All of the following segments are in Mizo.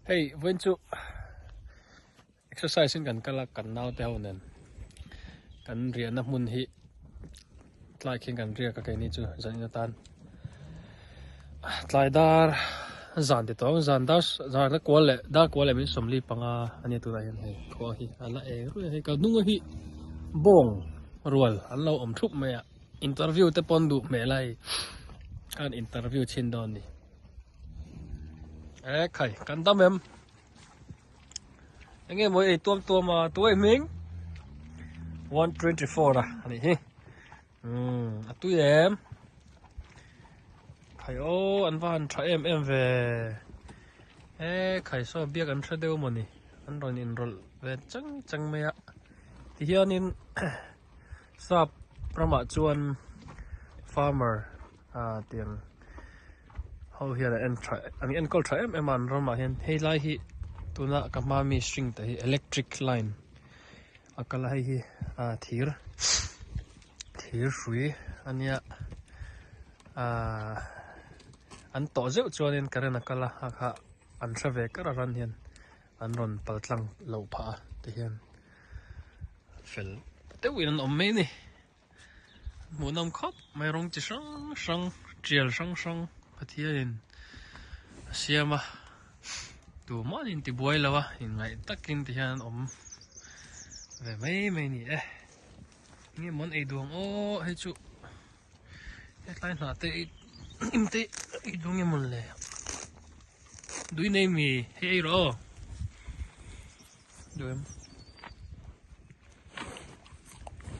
Hei vawiin chu exercise in kan kal a kan naute ho nen kan riahna hmun hi tlai khian kan riak a keini chu zanin atan tlai dar zan ti tawh ang zan dar zan la kual leh dar kual leh min sawmli panga a nia tunah hian hei khua hi a la eng ruih a hei ka hnunga hi bawng rual an lo awm thup mai a interview te pawn duh hmel a hei khan interview chhin dawn a ni e khai kan dam em. Enge maw ei tuam tuam a tuai hming 124 a ani hi um a tui em khai o an va han tha em em ve e khai saw biak an hre deuh maw ni an rawn inrawlh ve chang chang mai a tihianin sap ramah chuan farmer ah tiang ho hian an en tha an enkawl tha em em a an ramah hian hei lai hi tuna ka hma mi string te hi electric line a kal a hei hi ah thir thir hrui a nia ah an tawh zeuh chuanin current a kal a a kha an hre ve kar a ran hian an rawn pal tlang loh phah a tihian fel deuhin an awm mai a ni. Hmuhnawm khawp mai rawng chi hrang hrang tial hrang hrang Pathianin a siam a tumah an inti buai lo a inngaih takin ti hian an awm ve mai mai a ni e enge maw an ei duh ang aw hei chu hetlai hnah te hnim te ei duh nge mawn le dui nei mi hei ei rawh aw. Duh em?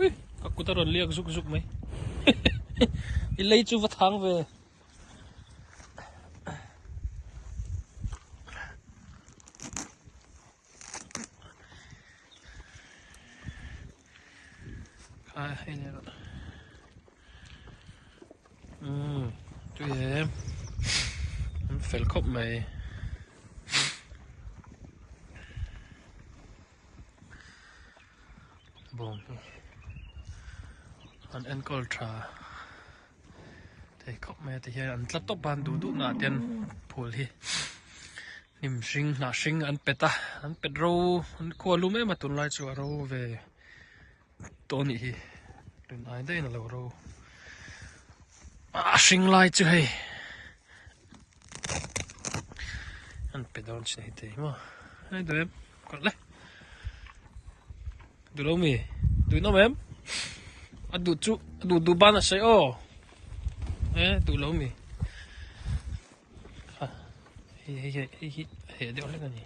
Ui, ka kut a rawn liak zuk zuk mai. I lei chu va thang ve. Kha hei leh rawh. Umm tui em an fel khawp mai bawng hi an enkawl tha thei khawp mai a ti hian an tla tawp a an duh duh naah te an phul hi hnim hring hnah hring an pet a an pet ro an khua lum em a tunlai chu a ro ve. Tawh anih hi rin ai daih in a lo ro a hring lai chu hei an pe dawn chin hei te hi maw hei duh em kawlh le duh lo mi duh in awm em a duh chu a duh duh ban a sawi aw e duh lo mi hei hei hei hi heh deuh hlek a ni.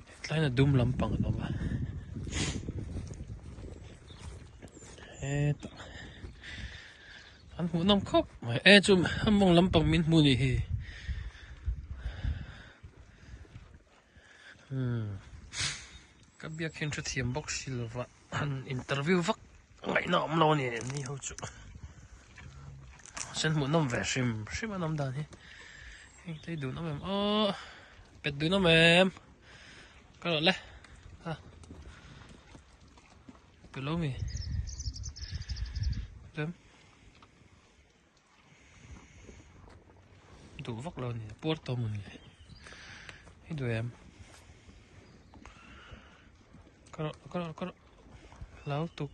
Hetlaiin a dum lampang an awm a hetah an hmuhnawm khawp mai e chu a mawng lampang min hmu nih hi umm ka biak hian hrethiam bawk si lova. Han interview vak ngaihna awm lo a ni ni ho chu sen hmuh nawm ve hrim hrim an awm dan hi heng te hi dun awm em aw pet dun awm em ka rawh le ha tu lo mi lem duh vak lo a ni puar tawm a ni i duh em ka rawh ka rawh ka rawh hlau tuk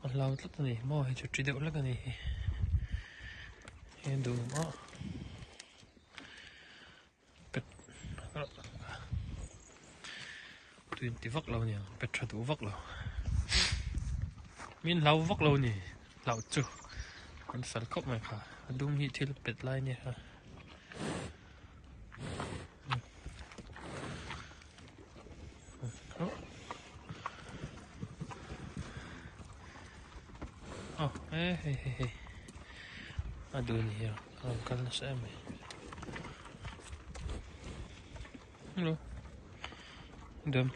a hlau tlat a ni maw hei chu ṭi deuh hlek a ni hi he duh maw pet tuin ti vak lo nia pet tha duh vak lo min hlau vak lo ni hlau chu an fel khawp mai kha a dum hi thil pet lai nia kha Oh, eh, hei, hei, hei. A duh ni hi a rawn kal nasa em mai. Hello. Dem.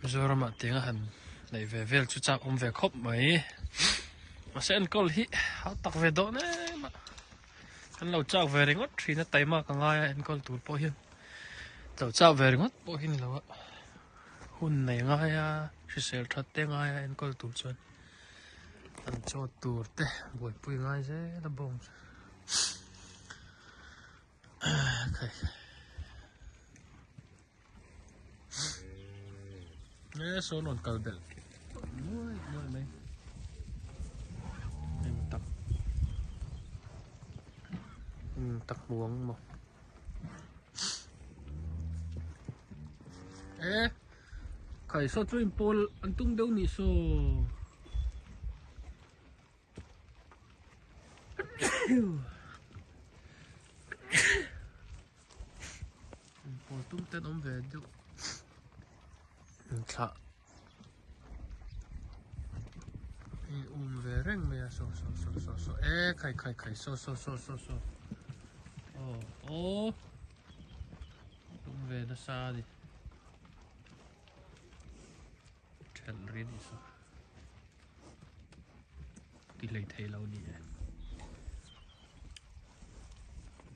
Mizoramah tiang a han neih ve vel chu chak awm ve khawp mai. Mahse enkawl hi hau tak ve dawn em a. Kan lo chak ve ringawt thin a taima ka ngai a enkawl tur pawh hian lo chak ve ringawt pawh hi ni lo a. Hun nei ngai a hrisel that te ngai a enkawl tur chuan an chaw tur te buaipui ngai zel a bawng chu. E sawn rawn kal belh nuai nuai mai eng tak eng tak hmu ang maw e khai saw chu inpawl an tum deuh nih saw. Pawl tum ten awm ve deuh thlah in um ve reng mai a saw saw saw saw saw e khai khai khai saw saw saw saw saw aw aw tum ve nasa a ni thelh ri a nih saw. Ti hlei thei lo ni e.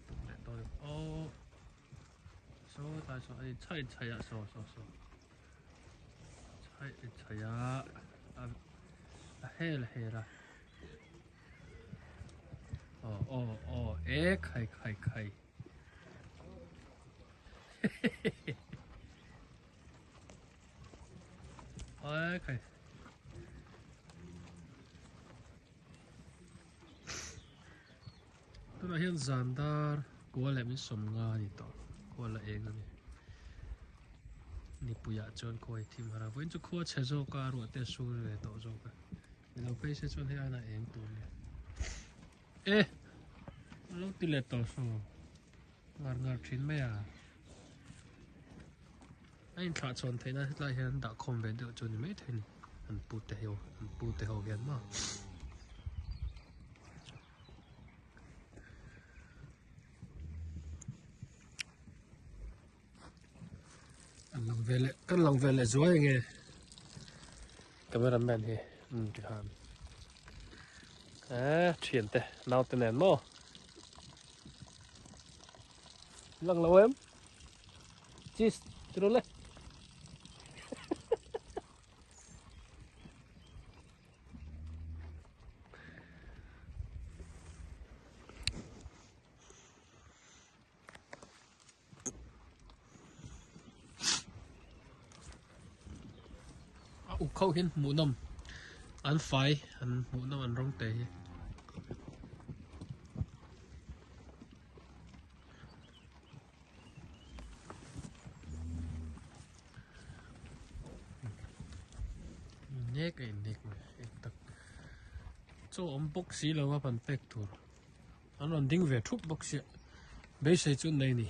Tum leh dawn em. Aw. Saw tlai saw a chhai chhai a saw saw saw. Chhai chhai a a hel hel a. Aw aw aw e khai khai khai. Ôi khai. Tunah hian zan dar kua leh min sawm nga a ni tawh khua la eng a ni nipuiah chuan khua hi thim har a vawiin chu khua chhe zawk a ruah te a sur ve tawh zawk a ni lo phei se chuan hei aina eng tur a ni e a lo ti leh tawh saw ngar ngar thin mai a. A inthlah chhawn theihna hetlai hian an dah khawm ve deuh chu ni maithei a ni an pu te ho an pu te ho hian maw. An lang ve leh kan lang ve leh zuai enge camera man hi um ti khan eh thian te naute nen maw lang lo em. Cheese, tiro le. A uk ho hian hmuhnawm an fai an hmuhnawm an rawng te hi. Nek a innek mai eng tak chaw awm bawk si lo a ban pek tur an rawn ding ve thup bawk sia beisei chu nei ni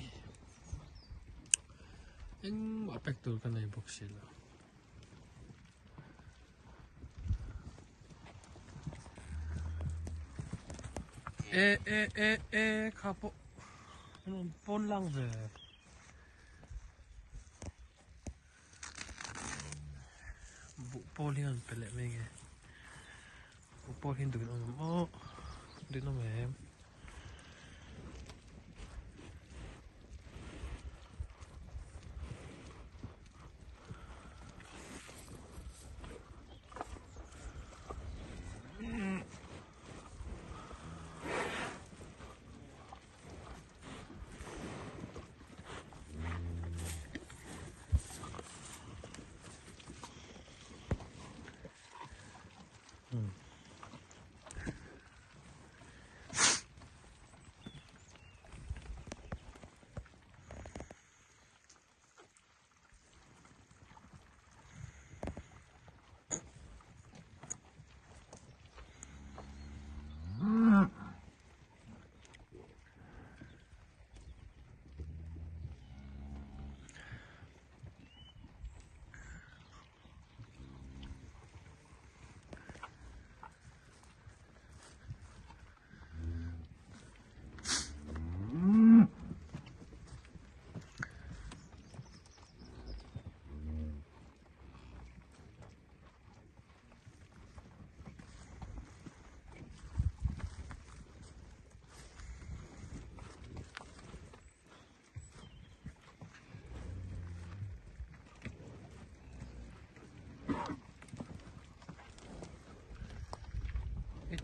engmah pek tur ka nei bawk si lo. E e e e kha pawh an rawn pawn lang ve buh pawl hi an pe leh mai nge buh pawl hi duhin awm aw duhin awm em.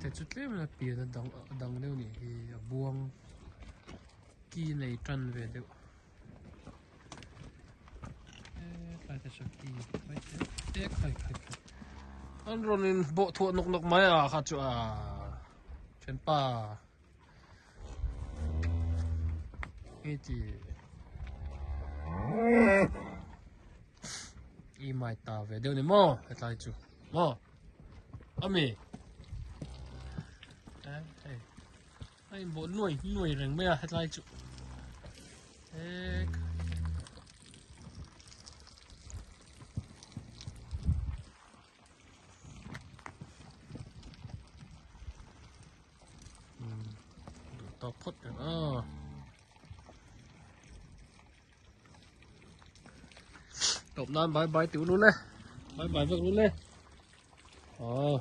te chu tlem in a pian a dang a dang deuh a nih hi a buang ki nei tan ve deuh hetlai te saw ki e khai khai khai an rawn in bawh thuah nawk nawk mai a kha chu a thianpa nge i mai ta ve deuh ni maw hetlai chu maw ami hei a inbawh nuai nuai reng mai a hetlai chu ek duh tawk phawt reng a Tawp nan bye bye tih ulu le. Bye bye vek ulu le. Aw.